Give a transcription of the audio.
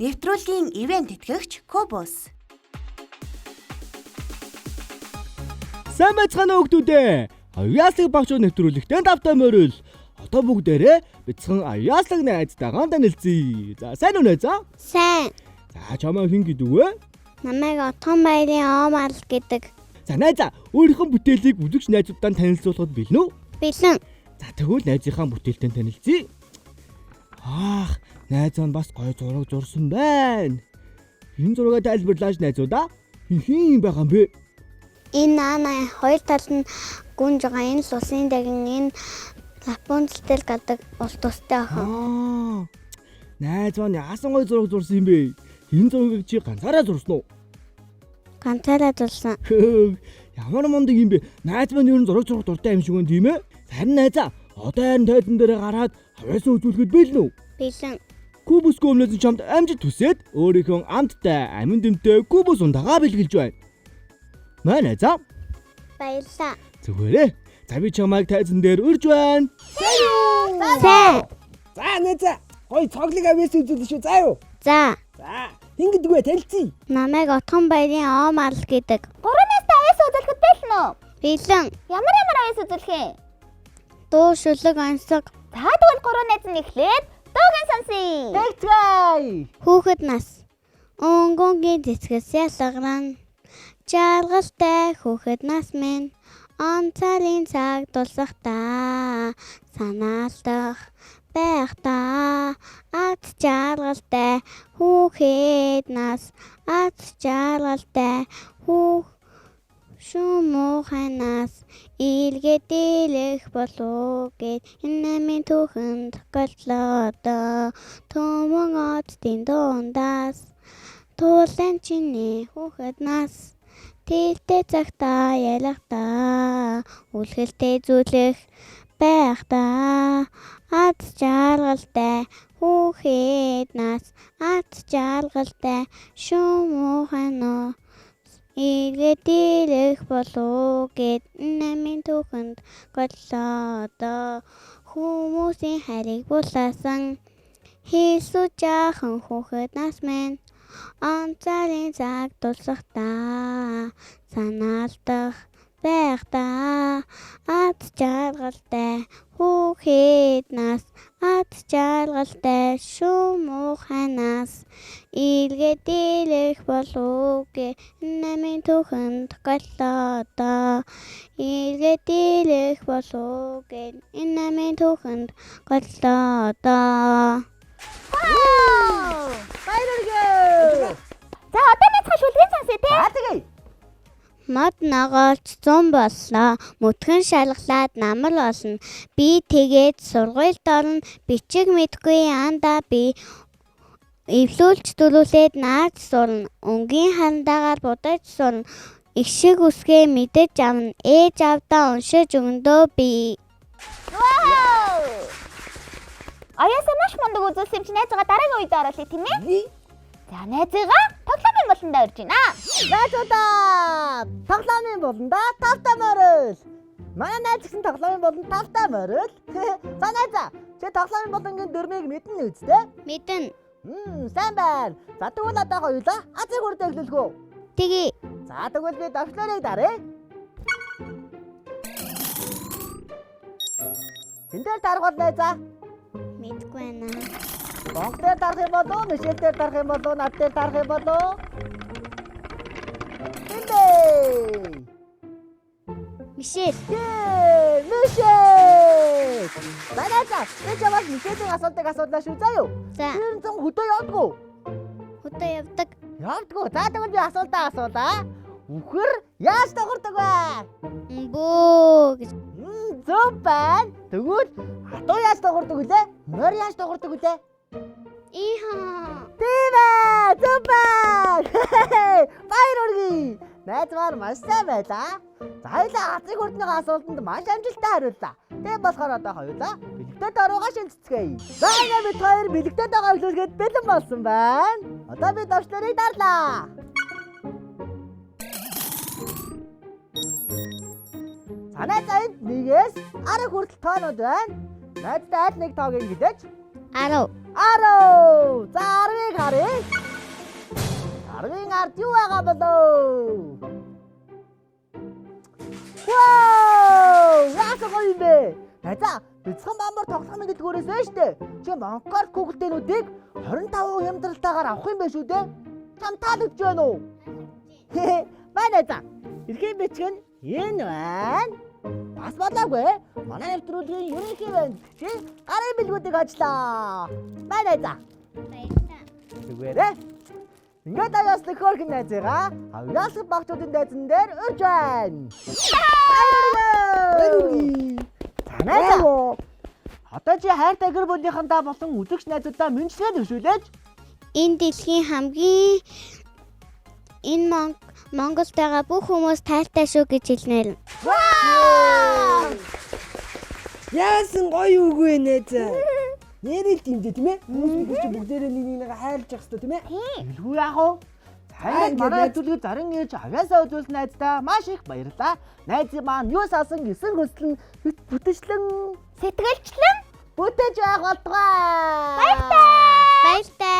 Нэвтрүүлгийн ивент тэтгэгч Кобос. Сайн байцгаана уу хүмүүс ээ. Аюулслаг багш нэвтрүүлэгтээ тавтай морил. Одоо бүгдээрээ бяцхан аюулслаг найзтайгаа танилцъя. За сайн уу найзаа? Сайн. За чамаа хэн гэдэг вэ? Намайг Отгон баярын Оомал гэдэг. За найзаа, өөрийнхөө бүтээлийг үзэгч найзуудаа танилцуулахад бэлэн үү? Бэлэн. За тэгвэл найзынхаа бүтээлтэй танилцъя. Аах, найз маань бас гоё зураг зурсан байна. Энэ зургаа тайлбарлаач найзуудаа. Хин байгаа юм бэ? Энэ наана хоёр тал нь гүнж байгаа. Энэ л усын дагин, энэ Рапунцель гэдэг улс тустай охин. Аа. Найз маань яасан гоё зураг зурсан юм бэ? Энэ зургийг чи ганцаараа зурсан уу? Ганцаараа зурсан. Хөөх, ямар мундаг юм бэ? Найз маань ер нь зураг зурах дуртай юм шиг байна тийм ээ? Харин найзаа, одоо харин тайзан дээрээ гараад хавьяасаа үзүүлэхэд бэлэн үү? Бэлэн. Кубус гомлоос чамд амжилт хүсээд өөрийнхөө амттай, амин дэмтэй кубус ундагаа бэлгэлж байна. Маа найзаа, Баярлалаа. зүгээрээ. За би чамайг тайзан дээр урьж байна. Сайн. За найзаа гоё цоглог авьяас үзүүлнэ шүү заа юу. За. За хэн гэдэг вэ танилцъя. Намайг Отгон баярын Оомал гэдэг. Гурван найзтай авьяас үзүүлэхэд бэлэн үү? Бэлэн. Ямар ямар авьяас үзүүлэх юм? Дуу шүлэг онцлог. За тэгвэл гурван найз нь эхлээд дууг нь сонсъё. Тэгцгээе. Хүүхэд нас. Өнгөнгийн цэцгэс ялгарна. Жаргалтай хүүхэд нас минь. Онцарын цаг дулсахдаа санаалдах байх та. Ад жаргалтай хүүхэд нас. Ад жаргалтай хүүх шумууханаас илгээд дийлэх болов гэд энэ намын түүхэнд голлоо. Төмөн оддын дундаас туулан чиний хүүхэд нас тэртээ цагтаа ялахдаа үлгэлтэй зүйлэх байх та ад жаргалтай хүүхэд нас ад жаргалтай шумуухан илгээд дийлэх болов гэд намын түүхэнд голлоо. Хүмүүсийн хайрыг булаасан хийсүү жаахан хүүхэд нас минь онцарын цаг дулсахдаа санаалдах байх та ад жаргалтай хүүхэд нас ад жаргалтай шумууханаас илгээд дийлэх болов гэ намын түүхэнд голлоо. Илгээд дийлэх болов гэ энэ намын түүхэнд голлоо. Баяр хүргэе. За одоо найзгаа шүлгийг сонсъё те. За тэгье. Мод ногоолч зун боллоо. Мөтгөн шалгалаад намар болно. Би тэгээд сургуульд орно. Бичиг мэдгүй андаа би эвлүүлж дөрүүлээд наад сурна. Өнгийн хандаагаар будаж сурна. Их шиг үсгээ мэдэж авна. Ээж аавдаа уншиж өгөндөө би. Вау! Аяасаа маш мундаг үзүүлсэн юм чи найзгаа дараагийн үед оруулъя тийм ээ? За найзгаа тоглоомын болондоо урьж байна. Найзуудаа тоглоомын болондоо тавтай морил. Манай найз гэсэн тоглоомын болонд тавтай морил. За найзаа чи тоглоомын болонгийн дүрмийг мэднэ үсттэй? Мэднэ. Сайн байна. За тэгвэл одоо хоёулаа азыг хүрдэ эхлүүлэх үү? Тэгье. За тэгвэл би давшлаарыг даръя. Хэн дээр дарах бол найзаа? Мэдгүй байна. Бонг дээр дарах юм болов уу? Мишель дээр дарах юм болов уу? Над дээр дарах юм болов уу? Хэн бэ? Мишель. Ее, Мишель! За найзаа, би чамаас Мишелийн асуултыг асуулаа шүү заа юу? За Тэр зун хөдөө явдгүү? хөдөө явдаг. Явдгүү. За тэгвэл би асуултаа асуулаа. Үхэр яаж догордог вэ? Бөө гэж. Зөв байна. Тэгвэл хатуу яаж догордог вүлээ? Морь яаж догордог вүлээ? Ийхаа. Тийм ээ, зөв байна. Баяр хүргэе. Найз маань маш сайн байлаа. За хоёулаа азыг хүрднийхээ асуултанд маш амжилттай хариуллаа. Тийм болохоор одоо хоёулаа бэлэгтэй даруугаа шинжицгээе. За ингээ бид хоёр бэлэгтэй дагаа эхлүүлэхэд бэлэн болсон байна. Одоо би давшларыг дарлаа. За найз энд нэгээс 10 хүртэл тоонууд байна. Найздаа аль нэг тоог гэлээч. 10. 10. За 10-ыг харъя. 10-ын ард юу байгаа болов? Вау! Яасан гоё юм бэ? Найзаа, бяцхан бамбар тоглоомын дэлгүүрээс байна штэ. Чи Монкорт Google-дэнүүдийг 25% хямдралтайгаар авах юм байна шүү дээ. Чам таалагдж байна уу? Бай найзаа. Эрхийн бичиг нь энэ байна. Бас болоогүй. Манай нэвтрүүлгийн ерөнхий бэнтгч гарын бэлгүүдийг ажлаа. Бай найзаа. Баярлалаа. Зүгээрээ. Ингээд аяас нөхөрхөн найзыгаа авьяаслаг багчуудын дайзан дээр урьж байна. Баяр хүргэе. За найзаа. Одоо чи хайртай гэр бүлийнхэнтэй болон үзэгч найзуудаа мэндчилгээ дэвшүүлээч. Энэ дэлхийн хамгийн энэ Монголд байгаа бүх хүмүүс тайлтай шүү гэж хэлмээр. Яасан гоё үг вэ найзаа? Нэрэл тийм дээ тийм ээ? Хүмүүс бид чи бүгдээрээ нэг нэг хайрлаж явах хэрэгтэй тийм ээ? Илгүй яах вэ? За ингээд ингээд манай найз- зүйлийг зарин ээж авьяасаа үзүүлсэн найздаа маш их баярлалаа. Найзын маань юу саасан гэсэн хүсэл нь бүтэнчлэн Сэтгэлчлэн бүтээж байх болтугай. баяртай. Баярлалаа.